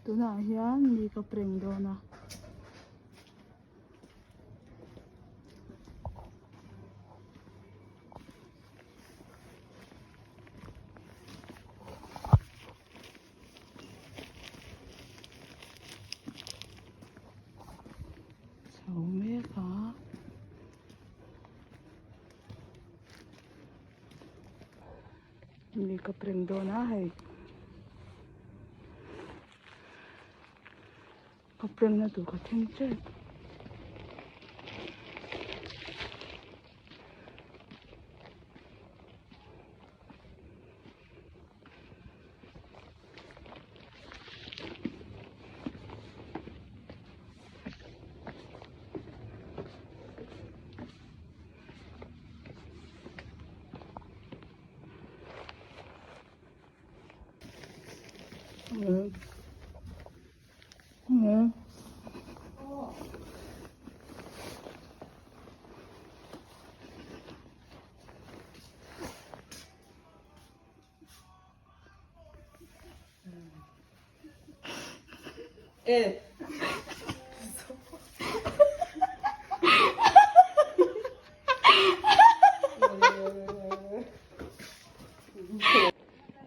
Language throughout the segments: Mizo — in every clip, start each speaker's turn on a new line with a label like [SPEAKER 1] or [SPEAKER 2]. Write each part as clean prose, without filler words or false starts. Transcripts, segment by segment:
[SPEAKER 1] Tunah hian mi ka prank dawn a. Chho mek a. Mi ka prank dawn a hei. Ka prank na tur ka thleng tep.
[SPEAKER 2] E.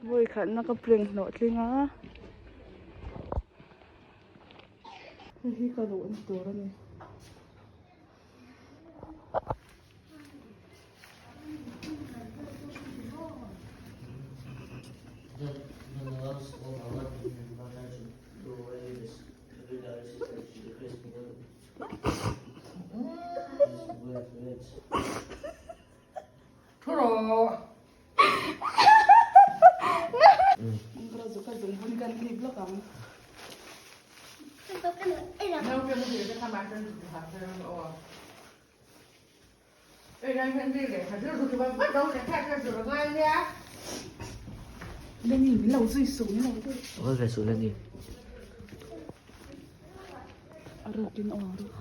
[SPEAKER 1] Vawi khatna ka prank hlawh tling a. Hei hi ka luhna tur a ni. Lenny min lo zui suh min lo zui.
[SPEAKER 3] Ol ve suh Lenny.
[SPEAKER 1] A rukin aw a ruk.